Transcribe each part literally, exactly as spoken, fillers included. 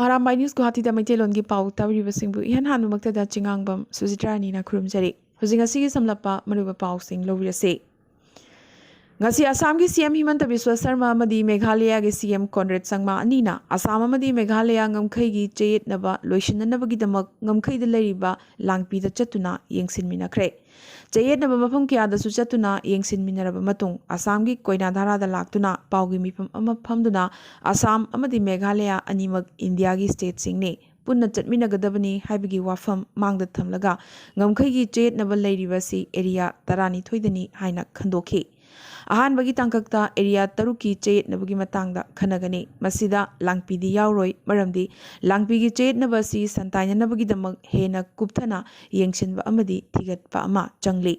Arambai news ꯒꯨꯋꯥꯍꯥꯇꯤꯗ ꯃꯩꯇꯩꯂꯣꯟꯒꯤ ꯄꯥꯎ ꯇꯥꯕꯤꯔꯤꯕꯁꯤꯡꯕꯨ ꯏꯍꯥꯟ ꯍꯥꯟꯕꯃꯛꯇꯗ ꯆꯤꯉꯥꯡꯕꯝ ꯁꯨꯖꯤꯇ꯭ꯔꯥꯅꯤꯅ ꯈꯨꯔꯨꯝꯖꯔꯤ꯫ ꯍꯧꯖꯤꯛ ꯉꯁꯤꯒꯤ ꯁꯝꯂꯞꯄ ꯃꯔꯨꯑꯣꯏꯕ ꯄꯥꯎꯁꯤꯡ ꯂꯧꯕꯤꯔꯁꯤ꯫ ꯉꯁꯤ ꯑꯁꯥꯝꯒꯤ ꯁꯤ ꯑꯦꯝ ꯍꯤꯃꯟꯇ ꯕꯤꯁ꯭ꯋ ꯁꯔꯃ ꯑꯃꯗꯤ ꯃꯦꯘꯥꯂꯌꯥꯒꯤ ꯁꯤ ꯑꯦꯝ ꯀꯣꯟꯔꯦꯗ ꯁꯪꯃꯥ ꯑꯅꯤꯅ ꯑꯁꯥꯝ ꯑꯃꯗꯤ ꯃꯦꯘꯥꯂꯌꯥ ꯉꯝꯈꯩꯒꯤ ꯆꯌꯦꯠꯅꯕ ꯂꯣꯏꯁꯤꯟꯅꯅꯕꯒꯤꯗꯃꯛ ꯉꯝꯈꯩꯗ ꯂꯩꯔꯤꯕ ꯂꯥꯡꯄꯤꯗ ꯆꯠꯇꯨꯅ ꯌꯦꯡꯁꯤꯟꯃꯤꯟꯅꯈ꯭ꯔꯦ꯫ ꯆꯌꯦꯠꯅꯕ ꯃꯐꯝ ꯀꯌꯥꯗꯁꯨ ꯆꯠꯇꯨꯅ ꯌꯦꯡꯁꯤꯟꯃꯤꯟꯅꯔꯕ ꯃꯇꯨꯡ, ꯑꯁꯥꯝꯒꯤ ꯀꯣꯏꯅꯥ ꯙꯥꯔꯥꯗ ꯂꯥꯛꯇꯨꯅ ꯄꯥꯎꯒꯤ ꯃꯤꯐꯝ ꯑꯃ ꯐꯝꯗꯨꯅ ꯑꯁꯥꯝ ꯑꯃꯗꯤ ꯃꯦꯘꯥꯂꯌꯥ ꯑꯅꯤꯃꯛ ꯏꯟꯗꯤꯌꯥꯒꯤ ꯁ꯭ꯇꯦꯠꯁꯤꯡꯅꯤ, ꯄꯨꯟꯅ ꯆꯠꯃꯤꯟꯅꯒꯗꯕꯅꯤ ꯍꯥꯏꯕꯒꯤ ꯋꯥꯐꯝ ꯃꯥꯡꯗ ꯊꯝꯂꯒ ꯉꯝꯈꯩꯒꯤ ꯆꯌꯦꯠꯅꯕ ꯂꯩꯔꯤꯕꯁꯤ ꯑꯦꯔꯤꯌꯥ ꯇꯔꯥꯅꯤꯊꯣꯏꯗꯅꯤ ꯍꯥꯏꯅ ꯈꯟꯗꯣꯛꯈꯤ꯫ ꯑꯍꯥꯟꯕꯒꯤ ꯇꯥꯡꯀꯛꯇ ꯑꯦꯔꯤꯌꯥ ꯇꯔꯨꯛꯀꯤ ꯆꯌꯦꯠꯅꯕꯒꯤ ꯃꯇꯥꯡꯗ ꯈꯟꯅꯒꯅꯤ꯫ ꯃꯁꯤꯗ ꯂꯥꯡꯄꯤꯗꯤ ꯌꯥꯎꯔꯣꯏ, ꯃꯔꯝꯗꯤ ꯂꯥꯡꯄꯤꯒꯤ ꯆꯌꯦꯠꯅꯕ ꯑꯁꯤ ꯁꯟꯇꯥꯏꯅꯅꯕꯒꯤꯗꯃꯛ ꯍꯦꯟꯅ ꯀꯨꯞꯊꯅ ꯌꯦꯡꯁꯤꯟꯕ ꯑꯃꯗꯤ ꯊꯤꯒꯠꯄ ꯑꯃ ꯆꯪꯂꯤ꯫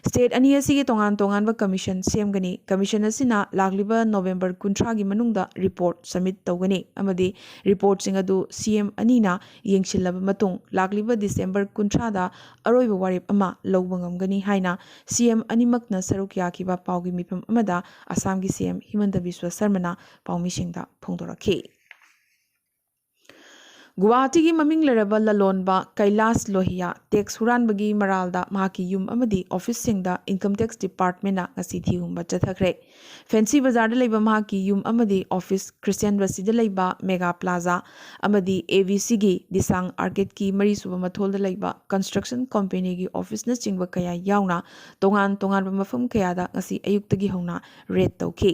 ꯁ꯭ꯇꯦꯠ ꯑꯅꯤ ꯑꯁꯤꯒꯤ ꯇꯣꯉꯥꯟ ꯇꯣꯉꯥꯟꯕ ꯀꯃꯤꯁꯟ ꯁꯦꯝꯒꯅꯤ꯫ ꯀꯃꯤꯁꯟ ꯑꯁꯤꯅ ꯂꯥꯛꯂꯤꯕ ꯅꯣꯕꯦꯝꯕꯔ ꯀꯨꯟꯊ꯭ꯔꯥꯒꯤ ꯃꯅꯨꯡꯗ ꯔꯤꯄꯣꯔꯠ ꯁꯕꯃꯤꯠ ꯇꯧꯒꯅꯤ ꯑꯃꯗꯤ ꯔꯤꯄꯣꯔꯠꯁꯤꯡ ꯑꯗꯨ ꯁꯤ ꯑꯦꯝ ꯑꯅꯤꯅ ꯌꯦꯡꯁꯤꯜꯂꯕ ꯃꯇꯨꯡ, ꯂꯥꯛꯂꯤꯕ ꯗꯤꯁꯦꯝꯕꯔ ꯀꯨꯟꯊ꯭ꯔꯥꯗ ꯑꯔꯣꯏꯕ ꯋꯥꯔꯦꯞ ꯑꯃ ꯂꯧꯕ ꯉꯝꯒꯅꯤ ꯍꯥꯏꯅ ꯁꯤ ꯑꯦꯝ ꯑꯅꯤꯃꯛꯅ ꯁꯔꯨꯛ ꯌꯥꯈꯤꯕ ꯄꯥꯎꯒꯤ ꯃꯤꯐꯝ ꯑꯃꯗ ꯑꯁꯥꯝꯒꯤ ꯁꯤ ꯑꯦꯝ ꯍꯤꯃꯟꯇ ꯕꯤꯁ꯭ꯋ ꯁꯔꯃꯅ ꯄꯥꯎꯃꯤꯁꯤꯡꯗ ꯐꯣꯡꯗꯣꯔꯛꯈꯤ꯫ ꯒꯨꯋꯥꯍꯥꯇꯤꯒꯤ ꯃꯃꯤꯡ ꯂꯩꯔꯕ ꯂꯂꯣꯟꯕ ꯀꯩꯂꯥꯁ ꯂꯣꯍꯤꯌꯥ ꯇꯦꯛꯁ ꯍꯨꯔꯥꯟꯕꯒꯤ ꯃꯔꯥꯜꯗ ꯃꯍꯥꯛꯀꯤ ꯌꯨꯝ ꯑꯃꯗꯤ ꯑꯣꯐꯤꯁꯁꯤꯡꯗ ꯏꯟꯀꯝ ꯇꯦꯛꯁ ꯗꯤꯄꯥꯔꯠꯃꯦꯟꯅ ꯉꯁꯤ ꯊꯤꯍꯨꯝꯕ ꯆꯠꯊꯈ꯭ꯔꯦ꯫ ꯐꯦꯟꯁꯤ ꯕꯖꯥꯔꯗ ꯂꯩꯕ ꯃꯍꯥꯛꯀꯤ ꯌꯨꯝ ꯑꯃꯗꯤ ꯑꯣꯐꯤꯁ, ꯈ꯭ꯔꯤꯁꯇꯤꯌꯥꯟ ꯕꯁꯇꯤꯗ ꯂꯩꯕ ꯃꯦꯒꯥ ꯄ꯭ꯂꯥꯖꯥ ꯑꯃꯗꯤ ꯑꯦ ꯕꯤ ꯁꯤꯒꯤ ꯗꯤꯁꯥꯡ ꯑꯥꯔꯀꯦꯗꯀꯤ ꯃꯔꯤꯁꯨꯕ ꯃꯊꯣꯜꯗ ꯂꯩꯕ ꯀꯟꯁꯇ꯭ꯔꯛꯁꯟ ꯀꯣꯝꯄꯦꯅꯤꯒꯤ ꯑꯣꯐꯤꯁꯅꯆꯤꯡꯕ ꯀꯌꯥ ꯌꯥꯎꯅ ꯇꯣꯉꯥꯟ ꯇꯣꯉꯥꯟꯕ ꯃꯐꯝ ꯀꯌꯥꯗ ꯉꯁꯤ ꯑꯌꯨꯛꯇꯒꯤ ꯍꯧꯅ ꯔꯦꯗ ꯇꯧꯈꯤ꯫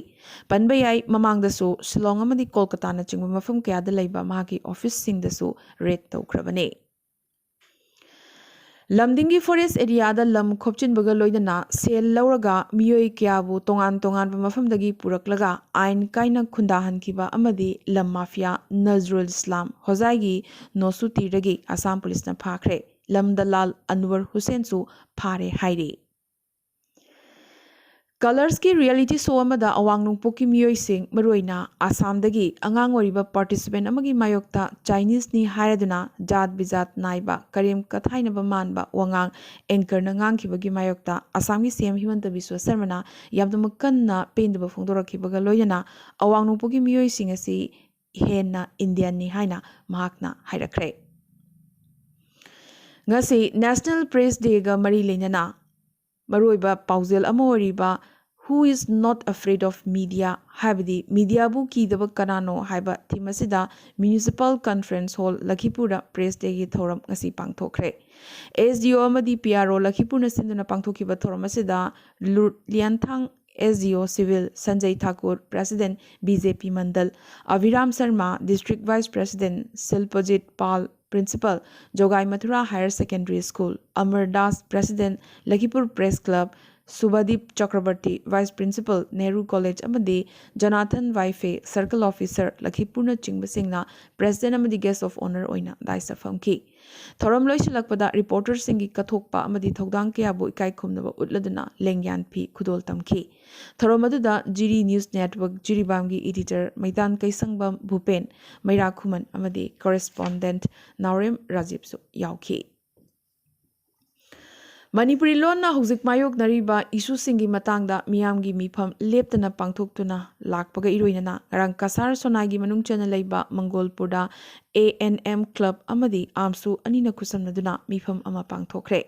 ꯄꯟꯕ ꯌꯥꯏ, ꯃꯃꯥꯡꯗꯁꯨ ꯁꯤꯂꯣꯡ ꯑꯃꯗꯤ ꯀꯣꯜꯀꯇꯥꯅꯆꯤꯡꯕ ꯃꯐꯝ ꯀꯌꯥꯗ ꯂꯩꯕ ꯃꯍꯥꯛꯀꯤ ꯑꯣꯐꯤꯁꯁꯤꯡꯗꯁꯨ ꯔꯦꯗ ꯇꯧꯈ꯭ꯔꯕꯅꯤ꯫ ꯂꯝꯗꯤꯡꯒꯤ ꯐꯣꯔꯦꯁ꯭ꯠ ꯑꯦꯔꯤꯌꯥꯗ ꯂꯝ ꯈꯣꯞꯆꯤꯟꯕꯒ ꯂꯣꯏꯅꯅ ꯁꯦꯜ ꯂꯧꯔꯒ ꯃꯤꯑꯣꯏ ꯀꯌꯥꯕꯨ ꯇꯣꯉꯥꯟ ꯇꯣꯉꯥꯟꯕ ꯃꯐꯝꯗꯒꯤ ꯄꯨꯔꯛꯂꯒ ꯑꯥꯏꯟ ꯀꯥꯏꯅ ꯈꯨꯟꯗꯥꯍꯟꯈꯤꯕ ꯑꯃꯗꯤ ꯂꯝ ꯃꯥꯐꯤꯌꯥ ꯅꯖꯔꯨꯜ ꯏꯁꯂꯥꯝ ꯍꯣꯖꯥꯏꯒꯤ ꯅꯣꯁꯨꯇꯤꯔꯗꯒꯤ ꯑꯁꯥꯝ ꯄꯨꯂꯤꯁꯅ ꯐꯥꯈ꯭ꯔꯦ꯫ ꯂꯝ ꯗꯂꯥꯜ ꯑꯟꯋꯔ ꯍꯨꯁꯦꯟꯁꯨ ꯐꯥꯔꯦ ꯍꯥꯏꯔꯤ꯫ ꯀꯂꯔꯁꯀꯤ ꯔꯤꯌꯦꯂꯤꯇꯤ ꯁꯣ ꯑꯃꯗ ꯑꯋꯥꯡ ꯅꯣꯡꯄꯣꯛꯀꯤ ꯃꯤꯑꯣꯏꯁꯤꯡ, ꯃꯔꯨꯑꯣꯏꯅ ꯑꯁꯥꯝꯗꯒꯤ ꯑꯉꯥꯡ ꯑꯣꯏꯔꯤꯕ ꯄꯥꯔꯇꯤꯁꯤꯄꯦꯟ ꯑꯃꯒꯤ ꯃꯥꯌꯣꯛꯇ ꯆꯥꯏꯅꯤꯁꯅꯤ ꯍꯥꯏꯔꯗꯨꯅ ꯖꯥꯠ ꯕꯤꯖꯥꯠ ꯅꯥꯏꯕ, ꯀꯔꯦꯝ ꯀꯊꯥꯏꯅꯕ ꯃꯥꯟꯕ ꯋꯥꯉꯥꯡ ꯑꯦꯡꯀꯔꯅ ꯉꯥꯡꯈꯤꯕꯒꯤ ꯃꯥꯌꯣꯛꯇ ꯑꯁꯥꯝꯒꯤ ꯁꯤ ꯑꯦꯝ ꯍꯤꯃꯟꯇ ꯕꯤꯁ꯭ꯋ ꯁꯔꯃꯅ ꯌꯥꯝꯅ ꯀꯟꯅ ꯄꯦꯟꯗꯕ ꯐꯣꯡꯗꯣꯔꯛꯈꯤꯕꯒ ꯂꯣꯏꯅꯅ ꯑꯋꯥꯡ ꯅꯣꯡꯄꯣꯛꯀꯤ ꯃꯤꯑꯣꯏꯁꯤꯡ ꯑꯁꯤ ꯍꯦꯟꯅ ꯏꯟꯗꯤꯌꯟꯅꯤ ꯍꯥꯏꯅ ꯃꯍꯥꯛꯅ ꯍꯥꯏꯔꯛꯈ꯭ꯔꯦ꯫ ꯉꯁꯤ National Press Dayꯒ ꯃꯔꯤ ꯂꯩꯅꯅ ꯃꯔꯨꯑꯣꯏꯕ ꯄꯥꯎꯖꯦꯜ ꯑꯃ ꯑꯣꯏꯔꯤꯕ "Who is not afraid of media?" ꯍꯥꯏꯕꯗꯤ ꯃꯤꯗꯤꯌꯥꯕꯨ ꯀꯤꯗꯕ ꯀꯅꯥꯅꯣ ꯍꯥꯏꯕ ꯊꯤꯝ ꯑꯁꯤꯗ Municipal Conference Hall ꯂꯈꯤꯄꯨꯔꯗ Press Dayꯒꯤ ꯊꯧꯔꯝ ꯉꯁꯤ ꯄꯥꯡꯊꯣꯛꯈ꯭ꯔꯦ꯫ ꯑꯦꯁ ꯗꯤ ꯑꯣ ꯑꯃꯗꯤ ꯄꯤ ꯑꯥꯔ ꯑꯣ ꯂꯈꯤꯄꯨꯔꯅ ꯁꯤꯟꯗꯨꯅ ꯄꯥꯡꯊꯣꯛꯈꯤꯕ ꯊꯧꯔꯝ ꯑꯁꯤꯗ ꯂꯨꯔ ꯂꯤꯌꯥꯟꯊꯥꯡ ꯑꯦꯁ D O Civil Sanjay Thakur, President B J P Mandal, Abhiram Sharma, District Vice President Shilpajit Pal, Principal Jogai Mathura Higher Secondary School, Amar Das, President Lakhipur Press Club, Subhadip Chakraborty, Vice Principal Nehru College, ꯑꯃꯗꯤ ꯖꯣꯅꯥꯊꯟ ꯋꯥꯏꯐꯦ, Circle Officer ꯂꯈꯤꯄꯨꯔꯅꯆꯤꯡꯕꯁꯤꯡꯅ President ꯑꯃꯗꯤ Guest of Honour ꯑꯣꯏꯅ ꯗꯥꯏꯁꯇ ꯐꯝꯈꯤ꯫ ꯊꯧꯔꯝ ꯂꯣꯏꯁꯤꯜꯂꯛꯄꯗ ꯔꯤꯄꯣꯔꯇꯔꯁꯤꯡꯒꯤ ꯀꯠꯊꯣꯛꯄ ꯑꯃꯗꯤ ꯊꯧꯗꯥꯡ ꯀꯌꯥꯕꯨ ꯏꯀꯥꯏ ꯈꯨꯝꯅꯕ ꯎꯠꯂꯗꯨꯅ ꯂꯦꯡꯌꯥꯟ ꯐꯤ ꯈꯨꯗꯣꯜ ꯇꯝꯈꯤ꯫ ꯊꯧꯔꯝ ꯑꯗꯨꯗ ꯖꯤꯔꯤ News Network ꯖꯤꯔꯤꯕꯥꯝꯒꯤ editor ꯃꯩꯇꯥꯟ ꯀꯩꯁꯪꯕꯝ ꯚꯨꯄꯦꯟ, ꯃꯩꯔꯥ ꯈꯨꯃꯟ ꯑꯃꯗꯤ correspondent ꯅꯥꯎꯔꯦꯝ ꯔꯥꯖꯤꯕꯁꯨ ꯌꯥꯎꯈꯤ꯫ ꯃꯅꯤꯄꯨꯔꯤ ꯂꯣꯟꯅ ꯍꯧꯖꯤꯛ ꯃꯥꯌꯣꯛꯅꯔꯤꯕ issueꯁꯤꯡꯒꯤ ꯃꯇꯥꯡꯗ ꯃꯤꯌꯥꯝꯒꯤ ꯃꯤꯐꯝ ꯂꯦꯞꯇꯅ ꯄꯥꯡꯊꯣꯛꯇꯨꯅ ꯂꯥꯛꯄꯒ ꯏꯔꯣꯏꯅꯅ ꯉꯔꯥꯡ ꯀꯁꯥꯔ ꯁꯣꯅꯥꯏꯒꯤ ꯃꯅꯨꯡ ꯆꯟꯅ ꯂꯩꯕ ꯃꯪꯒꯣꯜꯄꯨꯔꯗ A N M Club ꯑꯃꯗꯤ ꯑꯥꯝꯁꯨ ꯑꯅꯤꯅ ꯈꯨꯠꯁꯝꯅꯗꯨꯅ ꯃꯤꯐꯝ ꯑꯃ ꯄꯥꯡꯊꯣꯛꯈ꯭ꯔꯦ꯫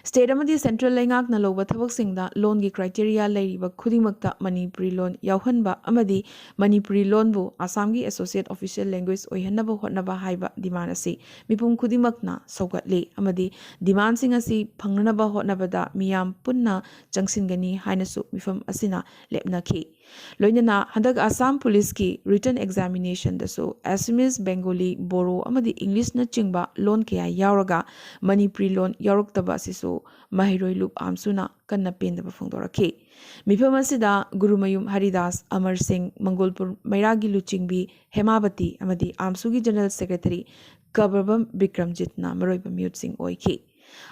State ꯑꯃꯗꯤ central ꯂꯩꯉꯥꯛꯅ ꯂꯧꯕ ꯊꯕꯛꯁꯤꯡꯗ ꯂꯣꯟꯒꯤ criteria ꯂꯩꯔꯤꯕ ꯈꯨꯗꯤꯡꯃꯛꯇ ꯃꯅꯤꯄꯨꯔꯤ ꯂꯣꯟ ꯌꯥꯎꯍꯟꯕ ꯑꯃꯗꯤ ꯃꯅꯤꯄꯨꯔꯤ ꯂꯣꯟꯕꯨ ꯑꯁꯥꯝꯒꯤ associate official language ꯑꯣꯏꯍꯟꯅꯕ ꯍꯣꯠꯅꯕ ꯍꯥꯏꯕ demand ꯑꯁꯤ ꯃꯤꯄꯨꯝ ꯈꯨꯗꯤꯡꯃꯛꯅ ꯁꯧꯒꯠꯂꯤ ꯑꯃꯗꯤ demandꯁꯤꯡ ꯑꯁꯤ ꯐꯪꯅꯅꯕ ꯍꯣꯠꯅꯕꯗ ꯃꯤꯌꯥꯝ ꯄꯨꯟꯅ ꯆꯪꯁꯤꯟꯒꯅꯤ ꯍꯥꯏꯅꯁꯨ ꯃꯤꯐꯝ ꯑꯁꯤꯅ ꯂꯦꯞꯅꯈꯤ꯫ ꯂꯣꯏꯅꯅ ꯍꯟꯗꯛ ꯑꯁꯥꯝ ꯄꯨꯂꯤꯁꯀꯤ written examinationꯗꯁꯨ Assamese, Bengali, Boro ꯑꯃꯗꯤ Englishꯅꯆꯤꯡꯕ ꯂꯣꯟ ꯀꯌꯥ ꯌꯥꯎꯔꯒ ꯃꯅꯤꯄꯨꯔꯤ ꯂꯣꯟ ꯌꯥꯎꯔꯛꯇꯕ ꯑꯁꯤꯁꯨ ꯃꯍꯩꯔꯣꯏ ꯂꯨꯞ ꯑꯥꯝꯁꯨꯅ ꯀꯟꯅ ꯄꯦꯟꯗꯕ ꯐꯣꯡꯗꯣꯔꯛꯈꯤ꯫ ꯃꯤꯐꯝ ꯑꯁꯤꯗ ꯒꯨꯔꯨꯃꯌꯨꯝ ꯍꯔꯤꯗꯥꯁ, ꯑꯃꯔ ꯁꯤꯡ, ꯃꯪꯒꯣꯜꯄꯨꯔ ꯃꯩꯔꯥꯒꯤ ꯂꯨꯆꯤꯡꯕꯤ ꯍꯦꯃꯥꯕꯇꯤ ꯑꯃꯗꯤ ꯑꯥꯝꯁꯨꯒꯤ General Secretary ꯀꯕꯔꯕꯝ ꯕꯤꯀ꯭ꯔꯝꯖꯤꯠꯅ ꯃꯔꯨꯑꯣꯏꯕ ꯃꯤꯍꯨꯠꯁꯤꯡ ꯑꯣꯏꯈꯤ꯫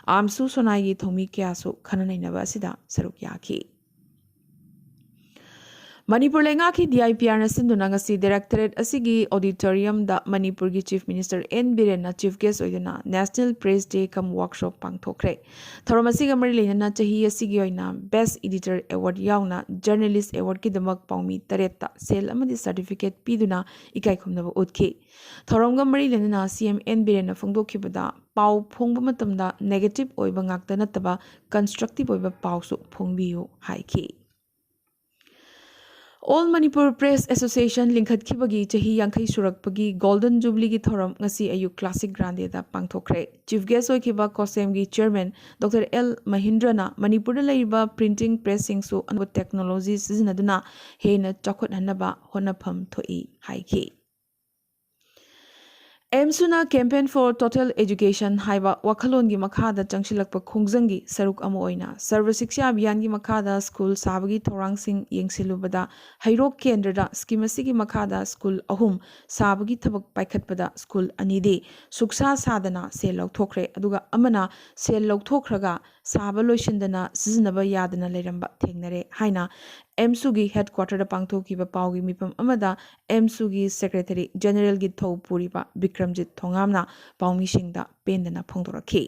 ꯑꯥꯝꯁꯨ ꯁꯣꯅꯥꯏꯒꯤ ꯊꯧꯃꯤ ꯀꯌꯥꯁꯨ ꯈꯟꯅ ꯅꯩꯅꯕ ꯑꯁꯤꯗ ꯁꯔꯨꯛ ꯌꯥꯈꯤ꯫ ꯃꯅꯤꯄꯨꯔ ꯂꯩꯉꯥꯛꯀꯤ ꯗꯤ ꯑꯥꯏ ꯄꯤ ꯑꯥꯔꯅ ꯁꯤꯟꯗꯨꯅ ꯉꯁꯤ Directorate ꯑꯁꯤꯒꯤ auditoriumꯗ ꯃꯅꯤꯄꯨꯔꯒꯤ Chief Minister ꯑꯦꯟ ꯕꯤꯔꯦꯟꯅ chief guest ꯑꯣꯏꯗꯨꯅ National Press Day cum Workshop ꯄꯥꯡꯊꯣꯛꯈ꯭ꯔꯦ꯫ ꯊꯧꯔꯝ ꯑꯁꯤꯒ ꯃꯔꯤ ꯂꯩꯅꯅ ꯆꯍꯤ ꯑꯁꯤꯒꯤ ꯑꯣꯏꯅ Best Editor Award ꯌꯥꯎꯅ Journalist Awardꯀꯤꯗꯃꯛ ꯄꯥꯎꯃꯤ ꯇꯔꯦꯠꯇ ꯁꯦꯜ ꯑꯃꯗꯤ certificate ꯄꯤꯗꯨꯅ ꯏꯀꯥꯏ ꯈꯨꯝꯅꯕ ꯎꯠꯈꯤ꯫ ꯊꯧꯔꯝꯒ ꯃꯔꯤ ꯂꯩꯅꯅ ꯁꯤ ꯑꯦꯝ ꯑꯦꯟ ꯕꯤꯔꯦꯟꯅ ꯐꯣꯡꯗꯣꯛꯈꯤꯕꯗ, ꯄꯥꯎ ꯐꯣꯡꯕ ꯃꯇꯝꯗ negative ꯑꯣꯏꯕ ꯉꯥꯛꯇ ꯅꯠꯇꯕ constructive ꯑꯣꯏꯕ ꯄꯥꯎꯁꯨ ꯐꯣꯡꯕꯤꯌꯨ ꯍꯥꯏꯈꯤ꯫ All Manipur Press Association ꯂꯤꯡꯈꯠꯈꯤꯕꯒꯤ ꯆꯍꯤ ꯌꯥꯡꯈꯩ ꯁꯨꯔꯛꯄꯒꯤ Golden Jubileeꯒꯤ ꯊꯧꯔꯝ ꯉꯁꯤ ꯑꯌꯨꯛ Classic Grandeꯗ ꯄꯥꯡꯊꯣꯛꯈ꯭ꯔꯦ꯫ Chief guest ꯑꯣꯏꯈꯤꯕ COSAMꯒꯤ Chairman Doctor ꯑꯦꯜ ꯃꯍꯤꯟꯗ꯭ꯔꯅ ꯃꯅꯤꯄꯨꯔꯗ ꯂꯩꯔꯤꯕ printing pressꯁꯤꯡꯁꯨ ꯑꯅꯧꯕ technology ꯁꯤꯖꯤꯟꯅꯗꯨꯅ ꯍꯦꯟꯅ ꯆꯥꯎꯈꯠꯍꯟꯅꯕ ꯍꯣꯠꯅꯐꯝ ꯊꯣꯛꯏ ꯍꯥꯏꯈꯤ꯫ ꯑꯦꯝꯁꯨꯅ Campaign for Total Education ꯍꯥꯏꯕ ꯋꯥꯈꯜꯂꯣꯟꯒꯤ ꯃꯈꯥꯗ ꯆꯪꯁꯤꯜꯂꯛꯄ ꯈꯣꯡꯖꯪꯒꯤ ꯁꯔꯨꯛ ꯑꯃ ꯑꯣꯏꯅ ꯁꯔꯕ ꯁꯤꯛꯁꯥ ꯑꯚꯤꯌꯥꯟꯒꯤ ꯃꯈꯥꯗ ꯁ꯭ꯀꯨꯜ ꯁꯥꯕꯒꯤ ꯊꯧꯔꯥꯡꯁꯤꯡ ꯌꯦꯡꯁꯤꯜꯂꯨꯕꯗ, ꯍꯩꯔꯣꯛ ꯀꯦꯟꯗ꯭ꯔꯗ scheme ꯑꯁꯤꯒꯤ ꯃꯈꯥꯗ ꯁ꯭ꯀꯨꯜ ꯑꯍꯨꯝ ꯁꯥꯕꯒꯤ ꯊꯕꯛ ꯄꯥꯏꯈꯠꯄꯗ ꯁ꯭ꯀꯨꯜ ꯑꯅꯤꯗꯤ ꯁꯨꯛꯁꯥ ꯁꯥꯗꯅ ꯁꯦꯜ ꯂꯧꯊꯣꯛꯈ꯭ꯔꯦ, ꯑꯗꯨꯒ ꯑꯃꯅ ꯁꯦꯜ ꯂꯧꯊꯣꯛꯈ꯭ꯔꯒ ꯁꯥꯕ ꯂꯣꯏꯁꯤꯟꯗꯅ ꯁꯤꯖꯤꯟꯅꯕ ꯌꯥꯗꯅ ꯂꯩꯔꯝꯕ ꯊꯦꯡꯅꯔꯦ ꯍꯥꯏꯅ ꯑꯦꯝꯁꯨꯒꯤ headquarterꯗ ꯄꯥꯡꯊꯣꯛꯈꯤꯕ ꯄꯥꯎꯒꯤ ꯃꯤꯐꯝ ꯑꯃꯗ ꯑꯦꯝꯁꯨꯒꯤ Secretary Generalꯒꯤ ꯊꯧ ꯄꯨꯔꯤꯕ ꯕꯤꯀ꯭ꯔꯝꯖꯤꯠ ꯊꯣꯉꯥꯝꯅ ꯄꯥꯎꯃꯤꯁꯤꯡꯗ ꯄꯦꯟꯗꯅ ꯐꯣꯡꯗꯣꯔꯛꯈꯤ꯫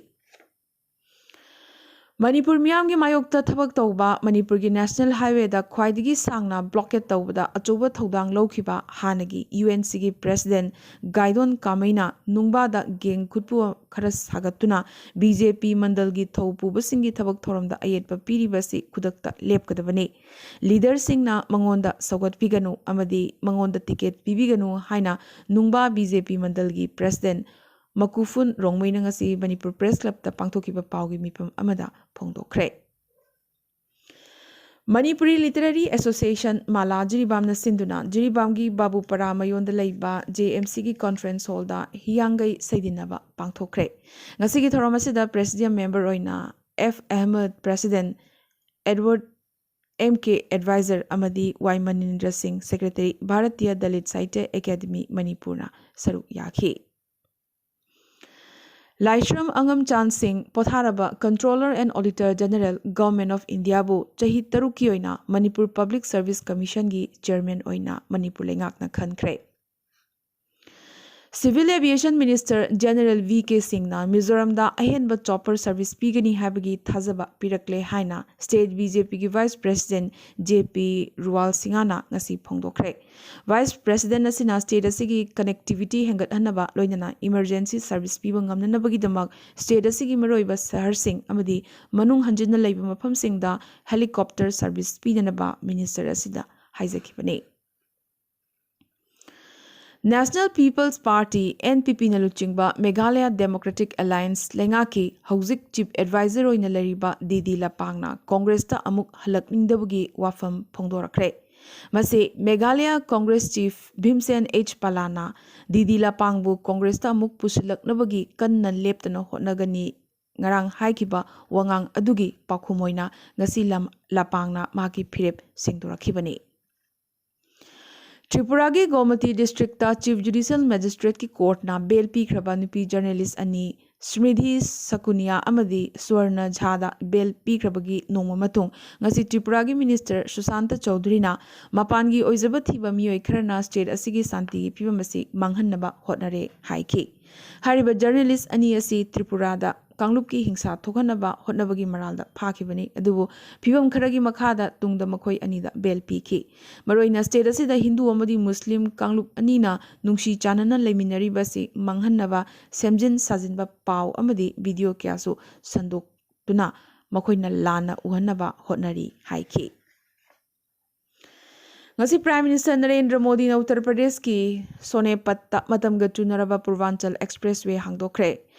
ꯃꯅꯤꯄꯨꯔ ꯃꯤꯌꯥꯝꯒꯤ ꯃꯥꯌꯣꯛꯇ ꯊꯕꯛ ꯇꯧꯕ ꯃꯅꯤꯄꯨꯔꯒꯤ National Highwayꯗ ꯈ꯭ꯋꯥꯏꯗꯒꯤ ꯁꯥꯡꯅ blockade ꯇꯧꯕꯗ ꯑꯆꯧꯕ ꯊꯧꯗꯥꯡ ꯂꯧꯈꯤꯕ ꯍꯥꯟꯅꯒꯤ UNCꯒꯤ President ꯒꯥꯏꯗꯣꯟ ꯀꯥꯃꯩꯅ ꯅꯨꯡꯕꯥꯗ gang ꯈꯨꯠꯄꯨ ꯈꯔ ꯁꯥꯒꯠꯇꯨꯅ BJP ꯃꯟꯗꯜꯒꯤ ꯊꯧ ꯄꯨꯕꯁꯤꯡꯒꯤ ꯊꯕꯛ ꯊꯧꯔꯝꯗ ꯑꯌꯦꯠꯄ ꯄꯤꯔꯤꯕꯁꯤ ꯈꯨꯗꯛꯇ ꯂꯦꯞꯀꯗꯕꯅꯤ꯫ Leaderꯁꯤꯡꯅ ꯃꯉꯣꯟꯗ ꯁꯧꯒꯠꯄꯤꯒꯅꯨ ꯑꯃꯗꯤ ꯃꯉꯣꯟꯗ ticket ꯄꯤꯕꯤꯒꯅꯨ ꯍꯥꯏꯅ ꯅꯨꯡꯕꯥ BJP ꯃꯟꯗꯜꯒꯤ President ꯃꯀꯨꯐꯨꯟ ꯔꯣꯡꯃꯩꯅ ꯉꯁꯤ ꯃꯅꯤꯄꯨꯔ Press Clubꯇ ꯄꯥꯡꯊꯣꯛꯈꯤꯕ ꯄꯥꯎꯒꯤ ꯃꯤꯐꯝ ꯑꯃꯗ ꯐꯣꯡꯗꯣꯛꯈ꯭ꯔꯦ꯫ Manipuri Literary Association ꯃꯥꯂꯥ ꯖꯤꯔꯤꯕꯥꯝꯅ ꯁꯤꯟꯗꯨꯅ ꯖꯤꯔꯤꯕꯥꯝꯒꯤ ꯕꯥꯕꯨꯄꯔꯥ ꯃꯌꯣꯟꯗ ꯂꯩꯕ JMCꯒꯤ conference hallꯗ ꯍꯤꯌꯥꯡꯒꯩ ꯁꯩꯗꯤꯟꯅꯕ ꯄꯥꯡꯊꯣꯛꯈ꯭ꯔꯦ꯫ ꯉꯁꯤꯒꯤ ꯊꯧꯔꯝ ꯑꯁꯤꯗ Presidium member ꯑꯣꯏꯅ F Ahmad, President, Edward, M K, Advisor, ꯑꯃꯗꯤ Y ꯃꯅꯤꯟꯗ꯭ꯔ ꯁꯤꯡ, Secretary, Bharatiya Dalit Sahitya Academy ꯃꯅꯤꯄꯨꯔꯅ ꯁꯔꯨꯛ ꯌꯥꯈꯤ꯫ ꯂꯥꯏꯁ꯭ꯔꯝ ꯑꯉꯝꯆꯥꯟ ꯁꯤꯡ ꯄꯣꯊꯥꯔꯕ Controller and Auditor General, Government of Indiaꯕꯨ ꯆꯍꯤ ꯇꯔꯨꯛꯀꯤ ꯑꯣꯏꯅ ꯃꯅꯤꯄꯨꯔ Public Service Commissionꯒꯤ Chairman ꯑꯣꯏꯅ ꯃꯅꯤꯄꯨꯔ ꯂꯩꯉꯥꯛꯅ ꯈꯟꯈ꯭ꯔꯦ꯫ Civil Aviation Minister General V K ꯁꯤꯡꯅ ꯃꯤꯖꯣꯔꯥꯝꯗ ꯑꯍꯦꯟꯕ chopper service ꯄꯤꯒꯅꯤ ꯍꯥꯏꯕꯒꯤ ꯊꯥꯖꯕ ꯄꯤꯔꯛꯂꯦ ꯍꯥꯏꯅ State BJPꯒꯤ Vice President J P ꯔꯨꯋꯥꯜ ꯁꯤꯡꯍꯅ ꯉꯁꯤ ꯐꯣꯡꯗꯣꯛꯈ꯭ꯔꯦ꯫ Vice President ꯑꯁꯤꯅ state ꯑꯁꯤꯒꯤ connectivity ꯍꯦꯟꯒꯠꯍꯟꯅꯕ ꯂꯣꯏꯅꯅ emergency service ꯄꯤꯕ ꯉꯝꯅꯅꯕꯒꯤꯗꯃꯛ state ꯑꯁꯤꯒꯤ ꯃꯔꯨꯑꯣꯏꯕ ꯁꯍꯔꯁꯤꯡ ꯑꯃꯗꯤ ꯃꯅꯨꯡ ꯍꯟꯖꯤꯟꯅ ꯂꯩꯕ ꯃꯐꯝꯁꯤꯡꯗ helicopter service ꯄꯤꯅꯅꯕ minister ꯑꯁꯤꯗ ꯍꯥꯏꯖꯈꯤꯕꯅꯤ꯫ National People's Party, NPPꯅ ꯂꯨꯆꯤꯡꯕ Meghalaya Democratic Alliance ꯂꯩꯉꯥꯛꯀꯤ ꯍꯧꯖꯤꯛ Chief Advisor ꯑꯣꯏꯅ ꯂꯩꯔꯤꯕ ꯗꯤ ꯗꯤ ꯂꯄꯥꯡꯅ Congressꯇ ꯑꯃꯨꯛ ꯍꯜꯂꯛꯅꯤꯡꯗꯕꯒꯤ ꯋꯥꯐꯝ ꯐꯣꯡꯗꯣꯔꯛꯈ꯭ꯔꯦ꯫ ꯃꯁꯤ Meghalaya Congress Chief ꯚꯤꯝꯁꯦꯟ ꯑꯩꯆ ꯄꯂꯥꯅ ꯗꯤ ꯗꯤ ꯂꯄꯥꯡꯕꯨ Congressꯇ ꯑꯃꯨꯛ ꯄꯨꯁꯤꯜꯂꯛꯅꯕꯒꯤ ꯀꯟꯅ ꯂꯦꯞꯇꯅ ꯍꯣꯠꯅꯒꯅꯤ ꯉꯔꯥꯡ ꯍꯥꯏꯈꯤꯕ ꯋꯥꯉꯥꯡ ꯑꯗꯨꯒꯤ ꯄꯥꯎꯈꯨꯝ ꯑꯣꯏꯅ ꯉꯁꯤ ꯂꯝ-, ꯂꯄꯥꯡꯅ ꯃꯍꯥꯛꯀꯤ ꯐꯤꯔꯦꯞ ꯁꯦꯡꯗꯣꯔꯛꯈꯤꯕꯅꯤ꯫ ꯇ꯭ꯔꯤꯄꯨꯔꯥꯒꯤ ꯒꯣꯃꯇꯤ districtꯇ Chief Judicial Magistrateꯀꯤ courtꯅ bail ꯄꯤꯈ꯭ꯔꯕ ꯅꯨꯄꯤ journalist ꯑꯅꯤ ꯁ꯭ꯃ꯭ꯔꯤꯙꯤ ꯁꯀꯨꯅꯤꯌꯥ ꯑꯃꯗꯤ ꯁ꯭ꯋꯔꯅ ꯖꯥꯗ bail ꯄꯤꯈ꯭ꯔꯕꯒꯤ ꯅꯣꯡꯃ ꯃꯇꯨꯡ ꯉꯁꯤ ꯇ꯭ꯔꯤꯄꯨꯔꯥꯒꯤ minister ꯁꯨꯁꯥꯟꯇ ꯆꯧꯙꯨꯔꯤꯅ ꯃꯄꯥꯟꯒꯤ ꯑꯣꯏꯖꯕ ꯊꯤꯕ ꯃꯤꯑꯣꯏ ꯈꯔꯅ state ꯑꯁꯤꯒꯤ ꯁꯥꯟꯇꯤꯒꯤ ꯐꯤꯕꯝ ꯑꯁꯤ ꯃꯥꯡꯍꯟꯅꯕ ꯍꯣꯠꯅꯔꯦ ꯍꯥꯏꯈꯤ꯫ ꯍꯥꯏꯔꯤꯕ journalist ꯑꯅꯤ ꯑꯁꯤ ꯇ꯭ꯔꯤꯄꯨꯔꯥꯗ ꯀꯥꯡꯂꯨꯞꯀꯤ ꯍꯤꯡꯁꯥ ꯊꯣꯛꯍꯟꯅꯕ ꯍꯣꯠꯅꯕꯒꯤ ꯃꯔꯥꯜꯗ ꯐꯥꯈꯤꯕꯅꯤ, ꯑꯗꯨꯕꯨ ꯐꯤꯕꯝ ꯈꯔꯒꯤ ꯃꯈꯥꯗ ꯇꯨꯡꯗ ꯃꯈꯣꯏ ꯑꯅꯤꯗ bail ꯄꯤꯈꯤ꯫ ꯃꯔꯨꯑꯣꯏꯅ state ꯑꯁꯤꯗ ꯍꯤꯟꯗꯨ ꯑꯃꯗꯤ ꯃꯨꯁꯂꯤꯝ ꯀꯥꯡꯂꯨꯞ ꯑꯅꯤꯅ ꯅꯨꯡꯁꯤ ꯆꯥꯟꯅꯅ ꯂꯩꯃꯤꯟꯅꯔꯤꯕ ꯑꯁꯤ ꯃꯥꯡꯍꯟꯅꯕ ꯁꯦꯝꯖꯤꯟ ꯁꯥꯖꯤꯟꯕ ꯄꯥꯎ ꯑꯃꯗꯤ video ꯀꯌꯥꯁꯨ ꯁꯟꯗꯣꯛꯇꯨꯅ ꯃꯈꯣꯏꯅ ꯂꯥꯟꯅ ꯎꯍꯟꯅꯕ ꯍꯣꯠꯅꯔꯤ ꯍꯥꯏꯈꯤ꯫ ꯉꯁꯤ Prime Minister ꯅꯔꯦꯟꯗ꯭ꯔ ꯃꯣꯗꯤꯅ ꯎꯠꯇꯔ ꯄ꯭ꯔꯗꯦꯁꯀꯤ ꯁꯣꯅꯦꯄꯠꯇ ꯃꯇꯝꯒ ꯆꯨꯅꯔꯕ Purvanchal Expressway ꯍꯥꯡꯗꯣꯛꯈ꯭ꯔꯦ꯫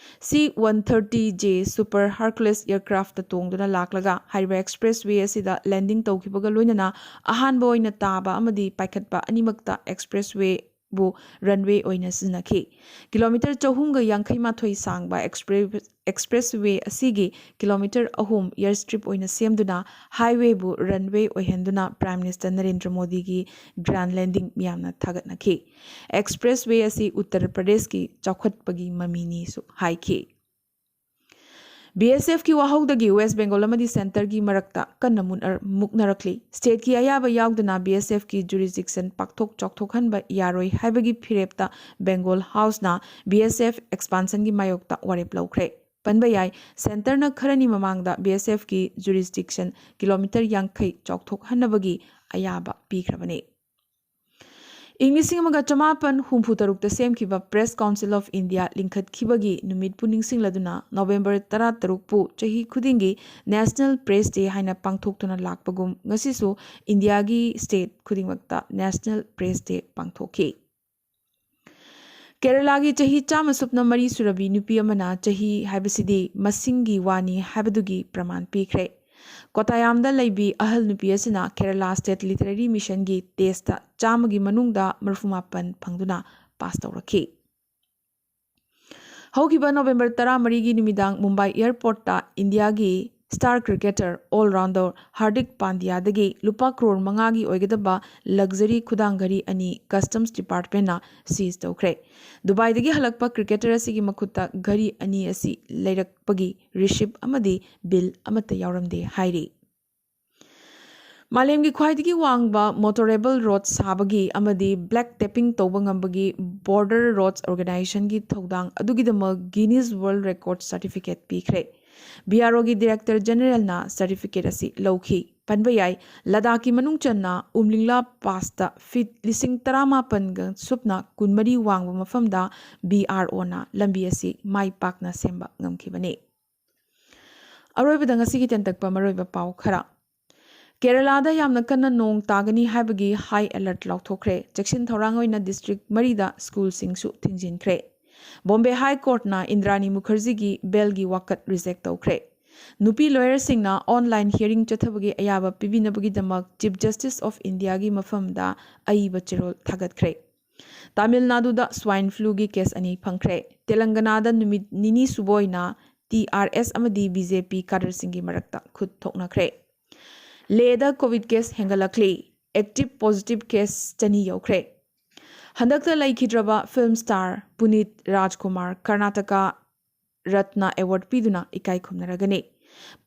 C one thirty J super Hercules aircraftꯇ ꯇꯣꯡꯗꯨꯅ ꯂꯥꯛꯂꯒ ꯍꯥꯏꯔꯤꯕ Expressway ꯑꯁꯤꯗ landing ꯇꯧꯈꯤꯕꯒ ꯂꯣꯏꯅꯅ ꯑꯍꯥꯟꯕ ꯑꯣꯏꯅ ꯇꯥꯕ ꯑꯃꯗꯤ ꯄꯥꯏꯈꯠꯄ ꯑꯅꯤꯃꯛꯇ Expressway ꯕꯨ ꯔꯟꯋꯦ ꯑꯣꯏꯅ ꯁꯤꯖꯤꯟꯅꯈꯤ꯫ ꯀꯤꯂꯣꯃꯤꯇꯔ ꯆꯍꯨꯝꯒ ꯌꯥꯡꯈꯩ ꯃꯥꯊꯣꯏ ꯁꯥꯡꯕ ꯑꯦꯛꯁꯄ꯭ꯔꯦꯁ ꯋꯦ ꯑꯁꯤꯒꯤ ꯀꯤꯂꯣꯃꯤꯇꯔ ꯑꯍꯨꯝ ꯑꯦꯌꯔ ꯁ꯭ꯇ꯭ꯔꯤꯞ ꯑꯣꯏꯅ ꯁꯦꯝꯗꯨꯅ ꯍꯥꯏꯋꯦꯕꯨ ꯔꯟꯋꯦ ꯑꯣꯏꯍꯟꯗꯨꯅ ꯄ꯭ꯔꯥꯏꯝ ꯃꯤꯅꯤꯁꯇꯔ ꯅꯔꯦꯟꯗ꯭ꯔ ꯃꯣꯗꯤꯒꯤ ꯒ꯭ꯔꯥꯟ ꯂꯦꯟꯗꯤꯡ ꯃꯤꯌꯥꯝꯅ ꯊꯥꯒꯠꯅꯈꯤ꯫ ꯑꯦꯛꯁꯄ꯭ꯔꯦꯁ ꯋꯦ ꯑꯁꯤ ꯎꯠꯇꯔ ꯄ꯭ꯔꯗꯦꯁꯀꯤ ꯆꯥꯎꯈꯠꯄꯒꯤ ꯃꯃꯤꯅꯤꯁꯨ ꯍꯥꯏꯈꯤ꯫ ꯕꯤ ꯑꯦꯁ ꯑꯦꯐꯀꯤ ꯋꯥꯍꯧꯗꯒꯤ ꯋꯦꯁ ꯕꯦꯡꯒꯣꯜ ꯑꯃꯗꯤ ꯁꯦꯟꯇꯔꯒꯤ ꯃꯔꯛꯇ ꯀꯟꯅ ꯃꯨꯛꯅꯔꯛꯂꯤ꯫ ꯁ꯭ꯇꯦꯠꯀꯤ ꯑꯌꯥꯕ ꯌꯥꯎꯗꯅ ꯕꯤ ꯑꯦꯁ ꯑꯦꯐꯀꯤ ꯖꯨꯔꯤꯁꯗꯤꯛꯁꯟ ꯄꯥꯛꯊꯣꯛ ꯆꯥꯎꯊꯣꯛꯍꯟꯕ ꯌꯥꯔꯣꯏ ꯍꯥꯏꯕꯒꯤ ꯐꯤꯔꯦꯞꯇ ꯕꯦꯡꯒꯣꯜ ꯍꯥꯎꯁꯅ ꯕꯤ ꯑꯦꯁ ꯑꯦꯐ ꯑꯦꯛꯁꯄꯥꯟꯁꯟꯒꯤ ꯃꯥꯌꯣꯛꯇ ꯋꯥꯔꯦꯞ ꯂꯧꯈ꯭ꯔꯦ꯫ ꯄꯟꯕ ꯌꯥꯏ, ꯁꯦꯟꯇꯔꯅ ꯈꯔꯅꯤ ꯃꯃꯥꯡꯗ ꯕꯤ ꯑꯦꯁ ꯑꯦꯐꯀꯤ ꯖꯨꯔꯤꯁꯗꯤꯛꯁꯟ ꯀꯤꯂꯣꯃꯤꯇꯔ ꯌꯥꯡꯈꯩ ꯆꯥꯎꯊꯣꯛꯍꯟꯅꯕꯒꯤ ꯑꯌꯥꯕ ꯄꯤꯈ꯭ꯔꯕꯅꯤ꯫ ꯏꯪ ꯂꯤꯁꯤꯡ ꯑꯃꯒ ꯆꯃꯥꯄꯟ ꯍꯨꯝꯐꯨ ꯇꯔꯨꯛꯇ ꯁꯦꯝꯈꯤꯕ ꯄ꯭ꯔꯦꯁ ꯀꯥꯎꯟꯁꯤꯜ ꯑꯣꯐ ꯏꯟꯗꯤꯌꯥ ꯂꯤꯡꯈꯠꯈꯤꯕꯒꯤ ꯅꯨꯃꯤꯠꯄꯨ ꯅꯤꯡꯁꯤꯡꯂꯗꯨꯅ ꯅꯣꯕꯦꯝꯕꯔ ꯇꯔꯥꯇꯔꯨꯛꯄꯨ ꯆꯍꯤ ꯈꯨꯗꯤꯡꯒꯤ ꯅꯦꯁꯅꯦꯜ ꯄ꯭ꯔꯦꯁ ꯗꯦ ꯍꯥꯏꯅ ꯄꯥꯡꯊꯣꯛꯇꯨꯅ ꯂꯥꯛꯄꯒꯨꯝ, ꯉꯁꯤꯁꯨ ꯏꯟꯗꯤꯌꯥꯒꯤ ꯁ꯭ꯇꯦꯠ ꯈꯨꯗꯤꯡꯃꯛꯇ ꯅꯦꯁꯅꯦꯜ ꯄ꯭ꯔꯦꯁ ꯗꯦ ꯄꯥꯡꯊꯣꯛꯈꯤ꯫ ꯀꯦꯔꯂꯥꯒꯤ ꯆꯍꯤ ꯆꯥꯝꯃ ꯁꯨꯞꯅ ꯃꯔꯤ ꯁꯨꯔꯕꯤ ꯅꯨꯄꯤ ꯑꯃꯅ ꯆꯍꯤ ꯍꯥꯏꯕꯁꯤꯗꯤ ꯃꯁꯤꯡꯒꯤ ꯋꯥꯅꯤ ꯍꯥꯏꯕꯗꯨꯒꯤ ꯄ꯭ꯔꯃꯥꯟ ꯄꯤꯈ꯭ꯔꯦ꯫ ꯀꯣꯇꯥꯌꯥꯝꯗ ꯂꯩꯕꯤ ꯑꯍꯜ ꯅꯨꯄꯤ ꯑꯁꯤꯅ ꯀꯦꯔꯂꯥ ꯁ꯭ꯇꯦꯠ ꯂꯤꯇꯔꯦꯔꯤ ꯃꯤꯁꯟꯒꯤ ꯇꯦꯁꯇ ꯆꯥꯝꯃꯒꯤ ꯃꯅꯨꯡꯗ ꯃꯔꯤꯐꯨ ꯃꯥꯄꯟ ꯐꯪꯗꯨꯅ ꯄꯥꯁ ꯇꯧꯔꯛꯈꯤ꯫ ꯍꯧꯈꯤꯕ ꯅꯣꯕꯦꯝꯕꯔ ꯇꯔꯥꯃꯔꯤꯒꯤ ꯅꯨꯃꯤꯗꯥꯡ ꯃꯨꯝꯕꯥꯏ ꯑꯦꯌꯔꯄꯣꯔꯠꯇ ꯏꯟꯗꯤꯌꯥꯒꯤ ꯁ꯭ꯇꯥꯔ ꯀ꯭ꯔꯤꯀꯦꯇꯔ ꯑꯣꯜ ꯔꯥꯎꯟꯗꯔ ꯍꯥꯔꯗꯤꯛ ꯄꯥꯟꯗ꯭ꯌꯥꯗꯒꯤ ꯂꯨꯄꯥ ꯀ꯭ꯔꯣꯔ ꯃꯉꯥꯒꯤ ꯑꯣꯏꯒꯗꯕ ꯂꯛꯖꯔꯤ ꯈꯨꯗꯥꯡ ꯘꯔꯤ ꯑꯅꯤ ꯀꯁꯇꯝꯁ ꯗꯤꯄꯥꯔꯠꯃꯦꯟꯅ ꯁꯤꯖ ꯇꯧꯈ꯭ꯔꯦ꯫ ꯗꯨꯕꯥꯏꯗꯒꯤ ꯍꯜꯂꯛꯄ ꯀ꯭ꯔꯤꯀꯦꯇꯔ ꯑꯁꯤꯒꯤ ꯃꯈꯨꯠꯇ ꯘꯔꯤ ꯑꯅꯤ ꯑꯁꯤ ꯂꯩꯔꯛꯄꯒꯤ ꯔꯤꯁꯤꯞ ꯑꯃꯗꯤ ꯕꯤꯜ ꯑꯃꯠꯇ ꯌꯥꯎꯔꯝꯗꯦ ꯍꯥꯏꯔꯤ꯫ ꯃꯥꯂꯦꯝꯒꯤ ꯈ꯭ꯋꯥꯏꯗꯒꯤ ꯋꯥꯡꯕ ꯃꯣꯇꯣꯔꯦꯕꯜ ꯔꯣꯗ ꯁꯥꯕꯒꯤ ꯑꯃꯗꯤ ꯕ꯭ꯂꯦꯛ ꯇꯦꯄꯤꯡ ꯇꯧꯕ ꯉꯝꯕꯒꯤ ꯕꯣꯔꯗꯔ ꯔꯣꯗꯁ ꯑꯣꯔꯒꯅꯥꯏꯖꯦꯁꯟꯒꯤ ꯊꯧꯗꯥꯡ ꯑꯗꯨꯒꯤꯗꯃꯛ ꯒꯤꯅꯤꯁ ꯋꯥꯔꯜꯗ ꯔꯦꯀꯣꯔꯗ ꯁꯥꯔꯇꯤꯐꯤꯀꯦꯠ ꯄꯤꯈ꯭ꯔꯦ꯫ ꯕꯤ ꯑꯥꯔ ꯑꯣꯒꯤ ꯗꯤꯔꯦꯛꯇꯔ ꯖꯦꯅꯦꯔꯦꯜꯅ ꯁꯥꯔꯇꯤꯐꯤꯀꯦꯠ ꯑꯁꯤ ꯂꯧꯈꯤ꯫ ꯄꯟꯕ ꯌꯥꯏ, ꯂꯗꯥꯈꯀꯤ ꯃꯅꯨꯡ ꯆꯟꯅ ꯎꯝꯂꯤꯡꯂꯥ ꯄꯥꯁꯇ ꯐꯤꯠ ꯂꯤꯁꯤꯡ ꯇꯔꯥꯃꯥꯄꯟꯒ ꯁꯨꯞꯅ ꯀꯨꯟꯃꯔꯤ ꯋꯥꯡꯕ ꯃꯐꯝꯗ ꯕꯤ ꯑꯥꯔ ꯑꯣꯅ ꯂꯝꯕꯤ ꯑꯁꯤ ꯃꯥꯏ ꯄꯥꯛꯅ ꯁꯦꯝꯕ ꯉꯝꯈꯤꯕꯅꯤ꯫ ꯑꯔꯣꯏꯕꯗ ꯉꯁꯤꯒꯤ ꯇꯦꯟꯇꯛꯄ ꯃꯔꯨꯑꯣꯏꯕ ꯄꯥꯎ ꯈꯔ꯫ ꯀꯦꯔꯂꯥꯗ ꯌꯥꯝꯅ ꯀꯟꯅ ꯅꯣꯡ ꯇꯥꯒꯅꯤ ꯍꯥꯏꯕꯒꯤ ꯍꯥꯏ ꯑꯦꯂꯔꯠ ꯂꯥꯎꯊꯣꯛꯈ꯭ꯔꯦ꯫ ꯆꯦꯛꯁꯤꯟ ꯊꯧꯔꯥꯡ ꯑꯣꯏꯅ ꯗꯤꯁꯇ꯭ꯔꯤꯛ ꯃꯔꯤꯗ ꯁ꯭ꯀꯨꯜꯁꯤꯡꯁꯨ ꯊꯤꯡꯖꯤꯟꯈ꯭ꯔꯦ꯫ ꯕꯣꯝꯕꯦ ꯍꯥꯏ ꯀꯣꯔꯠꯅ ꯏꯟꯗ꯭ꯔꯥꯅꯤ ꯃꯨꯈꯔꯖꯤꯒꯤ ꯕꯦꯜꯒꯤ ꯋꯥꯀꯠ ꯔꯤꯖꯦꯛ ꯇꯧꯈ꯭ꯔꯦ꯫ ꯅꯨꯄꯤ ꯂꯣꯌꯔꯁꯤꯡꯅ ꯑꯣꯟꯂꯥꯏꯟ ꯍꯤꯌꯔꯤꯡ ꯆꯠꯊꯕꯒꯤ ꯑꯌꯥꯕ ꯄꯤꯕꯤꯅꯕꯒꯤꯗꯃꯛ ꯆꯤꯐ ꯖꯁꯇꯤꯁ ꯑꯣꯐ ꯏꯟꯗꯤꯌꯥꯒꯤ ꯃꯐꯝꯗ ꯑꯏꯕ ꯆꯦꯔꯣꯜ ꯊꯥꯒꯠꯈ꯭ꯔꯦ꯫ ꯇꯥꯃꯤꯜ ꯅꯥꯗꯨꯗ ꯁ꯭ꯋꯥꯏꯟ ꯐ꯭ꯂꯨꯒꯤ ꯀꯦꯁ ꯑꯅꯤ ꯐꯪꯈ꯭ꯔꯦ꯫ ꯇꯦꯂꯪꯒꯅꯥꯗ ꯅꯨꯃꯤꯠ ꯅꯤꯅꯤ ꯁꯨꯕ ꯑꯣꯏꯅ ꯇꯤ ꯑꯥꯔ ꯑꯦꯁ ꯑꯃꯗꯤ ꯕꯤ ꯖꯦ ꯄꯤ ꯀꯥꯗꯔꯁꯤꯡꯒꯤ ꯃꯔꯛꯇ ꯈꯨꯠ ꯊꯣꯛꯅꯈ꯭ꯔꯦ꯫ ꯂꯦꯗ ꯀꯣꯚꯤꯗ ꯀꯦꯁ ꯍꯦꯟꯒꯠꯂꯛꯂꯤ꯫ ꯑꯦꯛꯇꯤꯚ ꯄꯣꯖꯤꯇꯤꯚ ꯀꯦꯁ ꯆꯅꯤ ꯌꯧꯈ꯭ꯔꯦ꯫ ꯍꯟꯗꯛꯇ ꯂꯩꯈꯤꯗ꯭ꯔꯕ film star Puneeth Rajkumar Karnataka Ratna award ꯄꯤꯗꯨꯅ ꯏꯀꯥꯏ ꯈꯨꯝꯅꯔꯒꯅꯤ꯫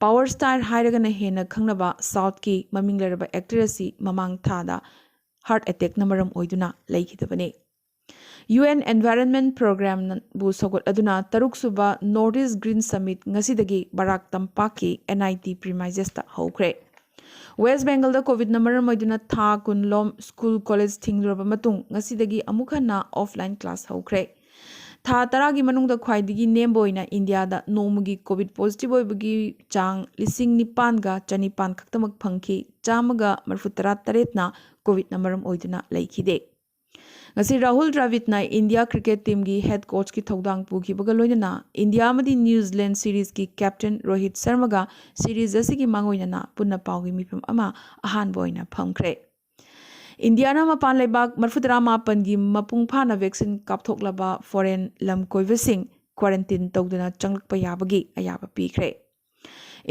ꯄꯥꯋꯔ ꯁ꯭ꯇꯥꯔ ꯍꯥꯏꯔꯒꯅ ꯍꯦꯟꯅ ꯈꯪꯅꯕ ꯁꯥꯎꯠꯀꯤ ꯃꯃꯤꯡ ꯂꯩꯔꯕ ꯑꯦꯛꯇꯔ ꯑꯁꯤ ꯃꯃꯥꯡ ꯊꯥꯗ ꯍꯥꯔꯠ ꯑꯦꯇꯦꯛꯅ ꯃꯔꯝ ꯑꯣꯏꯗꯨꯅ ꯂꯩꯈꯤꯗꯕꯅꯤ꯫ ꯌꯨ ꯑꯦꯟ ꯑꯦꯟꯚꯥꯏꯔꯟꯃꯦꯟꯠ ꯄ꯭ꯔꯣꯒ꯭ꯔꯥꯝꯕꯨ ꯁꯧꯒꯠꯂꯗꯨꯅ ꯇꯔꯨꯛꯁꯨꯕ ꯅꯣꯔꯠ ꯏꯁ ꯒ꯭ꯔꯤꯟ ꯁꯃꯤꯠ ꯉꯁꯤꯗꯒꯤ ꯕꯔꯥꯛ ꯇꯝꯄꯥꯛꯀꯤ ꯑꯦꯟ ꯑꯥꯏ ꯇꯤ ꯄ꯭ꯔꯤꯃꯥꯏꯖꯦꯁꯇ ꯍꯧꯈ꯭ꯔꯦ꯫ ꯋꯦꯁ ꯕꯦꯡꯒꯜꯗ ꯀꯣꯚꯤꯗꯅ ꯃꯔꯝ ꯑꯣꯏꯗꯨꯅ ꯊꯥ ꯀꯨꯟ ꯂꯣꯝ ꯁ꯭ꯀꯨꯜ ꯀꯣꯂꯦꯖ ꯊꯤꯡꯂꯨꯔꯕ ꯃꯇꯨꯡ ꯉꯁꯤꯗꯒꯤ ꯑꯃꯨꯛ ꯍꯟꯅ ꯑꯣꯐꯂꯥꯏꯟ ꯀ꯭ꯂꯥꯁ ꯍꯧꯈ꯭ꯔꯦ꯫ ꯊꯥ ꯇꯔꯥꯒꯤ ꯃꯅꯨꯡꯗ ꯈ꯭ꯋꯥꯏꯗꯒꯤ ꯅꯦꯝꯕ ꯑꯣꯏꯅ ꯏꯟꯗꯤꯌꯥꯗ ꯅꯣꯡꯃꯒꯤ ꯀꯣꯚꯤꯗ ꯄꯣꯖꯤꯇꯤꯚ ꯑꯣꯏꯕꯒꯤ ꯆꯥꯡ ꯂꯤꯁꯤꯡ ꯅꯤꯄꯥꯟꯒ ꯆꯅꯤꯄꯥꯟ ꯈꯛꯇꯃꯛ ꯐꯪꯈꯤ꯫ ꯆꯥꯝꯃꯒ ꯃꯔꯤꯐꯨ ꯇꯔꯥ ꯇꯔꯦꯠꯅ ꯀꯣꯚꯤꯗꯅ ꯃꯔꯝ ꯑꯣꯏꯗꯨꯅ ꯂꯩꯈꯤꯗꯦ꯫ ꯉꯁꯤ ꯔꯥꯍꯨꯜ ꯗ꯭ꯔꯥꯕꯤꯗꯅ ꯏꯟꯗꯤꯌꯥ ꯀ꯭ꯔꯤꯀꯦꯠ ꯇꯤꯝꯒꯤ ꯍꯦꯗ ꯀꯣꯆꯀꯤ ꯊꯧꯗꯥꯡ ꯄꯨꯈꯤꯕꯒ ꯂꯣꯏꯅꯅ ꯏꯟꯗꯤꯌꯥ ꯑꯃꯗꯤ ꯅ꯭ꯌꯨ ꯖꯤꯂꯦꯟꯗ ꯁꯤꯔꯤꯖꯀꯤ ꯀꯦꯞꯇꯦꯟ ꯔꯣꯍꯤꯠ ꯁꯔꯃꯒ ꯁꯤꯔꯤꯖ ꯑꯁꯤꯒꯤ ꯃꯥꯡꯑꯣꯏꯅꯅ ꯄꯨꯟꯅ ꯄꯥꯎꯒꯤ ꯃꯤꯐꯝ ꯑꯃ ꯑꯍꯥꯟꯕ ꯑꯣꯏꯅ ꯐꯝꯈ꯭ꯔꯦ꯫ ꯏꯟꯗꯤꯌꯥꯅ ꯃꯄꯥꯟ ꯂꯩꯕꯥꯛ ꯃꯔꯤꯐꯨꯇꯔꯥ ꯃꯥꯄꯟꯒꯤ ꯃꯄꯨꯡ ꯐꯥꯅ ꯚꯦꯛꯁꯤꯟ ꯀꯥꯞꯊꯣꯛꯂꯕ ꯐꯣꯔꯦꯟ ꯂꯝ ꯀꯣꯏꯕꯁꯤꯡ ꯀ꯭ꯋꯥꯔꯦꯟꯇꯤꯟ ꯇꯧꯗꯅ ꯆꯪꯂꯛꯄ ꯌꯥꯕꯒꯤ ꯑꯌꯥꯕ ꯄꯤꯈ꯭ꯔꯦ꯫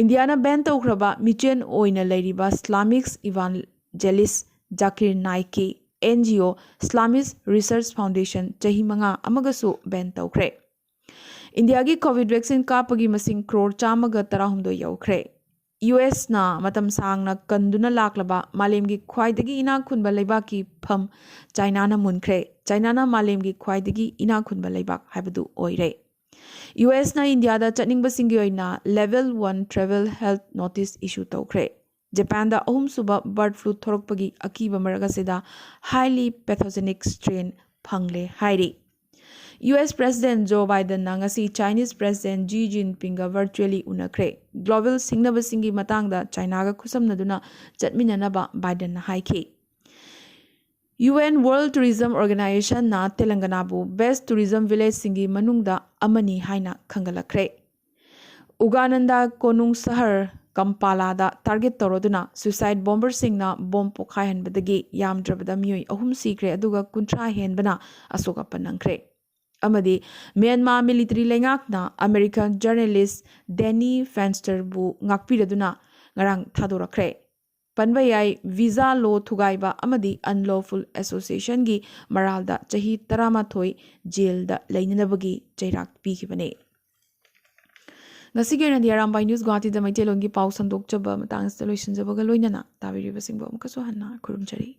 ꯏꯟꯗꯤꯌꯥꯅ ꯕꯦꯟ ꯇꯧꯈ꯭ꯔꯕ ꯃꯤꯆꯦꯟ ꯑꯣꯏꯅ ꯂꯩꯔꯤꯕ ꯏꯁꯂꯥꯃꯤꯛꯁ ꯏꯚꯥꯟꯖꯦꯂꯤꯁ Zakir ꯅꯥꯏꯛꯀꯤ and G O ꯏꯁꯂꯥꯃꯤꯛꯁ research foundation ꯆꯍꯤ ꯃꯉꯥ ꯑꯃꯒꯁꯨ ꯕꯦꯟ ꯇꯧꯈ꯭ꯔꯦ꯫ ꯏꯟꯗꯤꯌꯥꯒꯤ ꯀꯣꯚꯤꯗ ꯚꯦꯛꯁꯤꯟ ꯀꯥꯞꯄꯒꯤ ꯃꯁꯤꯡ ꯀ꯭ꯔꯣꯔ ꯆꯥꯝꯃꯒ ꯇꯔꯥꯍꯨꯝꯗꯣꯏ ꯌꯧꯈ꯭ꯔꯦ꯫ ꯌꯨ ꯑꯦꯁꯅ ꯃꯇꯝ ꯁꯥꯡꯅ ꯀꯟꯗꯨꯅ ꯂꯥꯛꯂꯕ ꯃꯥꯂꯦꯝꯒꯤ ꯈ꯭ꯋꯥꯏꯗꯒꯤ ꯏꯅꯥꯛ ꯈꯨꯟꯕ ꯂꯩꯕꯥꯛꯀꯤ ꯐꯝ ꯆꯥꯏꯅꯥꯅ ꯃꯨꯟꯈ꯭ꯔꯦ꯫ ꯆꯥꯏꯅꯥꯅ ꯃꯥꯂꯦꯝꯒꯤ ꯈ꯭ꯋꯥꯏꯗꯒꯤ ꯏꯅꯥꯛ ꯈꯨꯟꯕ ꯂꯩꯕꯥꯛ ꯍꯥꯏꯕꯗꯨ ꯑꯣꯏꯔꯦ꯫ ꯌꯨ ꯑꯦꯁꯅ ꯏꯟꯗꯤꯌꯥꯗ ꯆꯠꯅꯤꯡꯕꯁꯤꯡꯒꯤ ꯑꯣꯏꯅ level one travel health notice ꯏꯁꯨ ꯇꯧꯈ꯭ꯔꯦ꯫ ꯖꯄꯥꯟꯗ ꯑꯍꯨꯝꯁꯨꯕ ꯕꯔꯗ ꯐ꯭ꯂꯨ ꯊꯣꯔꯛꯄꯒꯤ ꯑꯀꯤꯕ ꯃꯔꯛ ꯑꯁꯤꯗ ꯍꯥꯏꯂꯤ ꯄꯦꯊꯣꯖꯦꯅꯤꯛ ꯁ꯭ꯇ꯭ꯔꯦꯟ ꯐꯪꯂꯦ ꯍꯥꯏꯔꯤ꯫ ꯌꯨ ꯑꯦꯁ ꯄ꯭ꯔꯦꯁꯤꯗꯦꯟꯠ ꯖꯣ ꯕꯥꯏꯗꯟꯅ ꯉꯁꯤ ꯆꯥꯏꯅꯤꯁ ꯄ꯭ꯔꯦꯁꯤꯗꯦꯟꯠ ꯖꯤ ꯖꯤꯟꯄꯤꯡꯒ ꯚꯔꯆꯨꯑꯦꯂꯤ ꯎꯅꯈ꯭ꯔꯦ꯫ ꯒ꯭ꯂꯣꯕꯦꯜ ꯁꯤꯡꯅꯕꯁꯤꯡꯒꯤ ꯃꯇꯥꯡꯗ ꯆꯥꯏꯅꯥꯒ ꯈꯨꯠꯁꯝꯅꯗꯨꯅ ꯆꯠꯃꯤꯟꯅꯅꯕ ꯕꯥꯏꯗꯟꯅ ꯍꯥꯏꯈꯤ꯫ ꯌꯨ ꯑꯦꯟ ꯋꯥꯔꯜꯗ ꯇꯨꯔꯤꯖꯝ ꯑꯣꯔꯒꯅꯥꯏꯖꯦꯁꯟꯅ ꯇꯦꯂꯪꯒꯅꯥꯕꯨ ꯕꯦꯁ꯭ꯠ ꯇꯨꯔꯤꯖꯝ ꯚꯤꯂꯦꯖꯁꯤꯡꯒꯤ ꯃꯅꯨꯡꯗ ꯑꯃꯅꯤ ꯍꯥꯏꯅ ꯈꯟꯒꯠꯂꯛꯈ꯭ꯔꯦ꯫ ꯎꯒꯥꯅꯟꯗꯥ ꯀꯣꯅꯨꯡ ꯁꯍꯔ ꯄꯝꯄꯥꯂꯥꯗ ꯇꯥꯔꯒꯦꯠ ꯇꯧꯔꯗꯨꯅ ꯁ꯭ꯋꯤꯁꯥꯏꯠ ꯕꯣꯝꯕꯔꯁꯤꯡꯅ ꯕꯣꯝ ꯄꯣꯈꯥꯏꯍꯟꯕꯗꯒꯤ ꯌꯥꯝꯗ꯭ꯔꯕꯗ ꯃꯤꯑꯣꯏ ꯑꯍꯨꯝ ꯁꯤꯈ꯭ꯔꯦ, ꯑꯗꯨꯒ ꯀꯨꯟꯊ꯭ꯔꯥ ꯍꯦꯟꯕꯅ ꯑꯁꯣꯛ ꯑꯄꯟ ꯅꯪꯈ꯭ꯔꯦ꯫ ꯑꯃꯗꯤ ꯃ꯭ꯌꯥꯟꯃꯥꯔ ꯃꯤꯂꯤꯇꯔꯤ ꯂꯩꯉꯥꯛꯅ ꯑꯃꯦꯔꯤꯀꯥꯟ ꯖꯔꯅꯦꯂꯤꯁ ꯗꯦꯅꯤ ꯐꯦꯟꯁꯇꯔꯕꯨ ꯉꯥꯛꯄꯤꯔꯗꯨꯅ ꯉꯔꯥꯡ ꯊꯥꯗꯣꯔꯛꯈ꯭ꯔꯦ꯫ ꯄꯟꯕ ꯌꯥꯏ, ꯚꯤꯖꯥ ꯂꯣ ꯊꯨꯒꯥꯏꯕ ꯑꯃꯗꯤ ꯑꯟꯂꯣꯐꯨꯜ ꯑꯦꯁꯣꯁꯤꯌꯦꯁꯟꯒꯤ ꯃꯔꯥꯜꯗ ꯆꯍꯤ ꯇꯔꯥꯃꯥꯊꯣꯏ ꯖꯦꯜꯗ ꯂꯩꯅꯅꯕꯒꯤ ꯆꯩꯔꯥꯛ ꯄꯤꯈꯤꯕꯅꯤ꯫ ꯉꯁꯤꯒꯤ ꯑꯣꯏꯅꯗꯤ ꯑꯔꯥꯝꯕꯥꯏ ꯅ꯭ꯌꯨꯁ ꯒꯨꯋꯥꯍꯥꯇꯤꯗ ꯃꯩꯇꯩꯂꯣꯟꯒꯤ ꯄꯥꯎ ꯁꯟꯗꯣꯛꯆꯕ ꯃꯇꯥꯡ ꯑꯁꯤꯗ ꯂꯣꯏꯁꯤꯟꯖꯕꯒ ꯂꯣꯏꯅꯅ ꯇꯥꯕꯤꯔꯤꯕꯁꯤꯡꯕꯨ ꯑꯃꯨꯛꯀꯁꯨ ꯍꯟꯅ ꯈꯨꯔꯨꯝꯖꯔꯤ꯫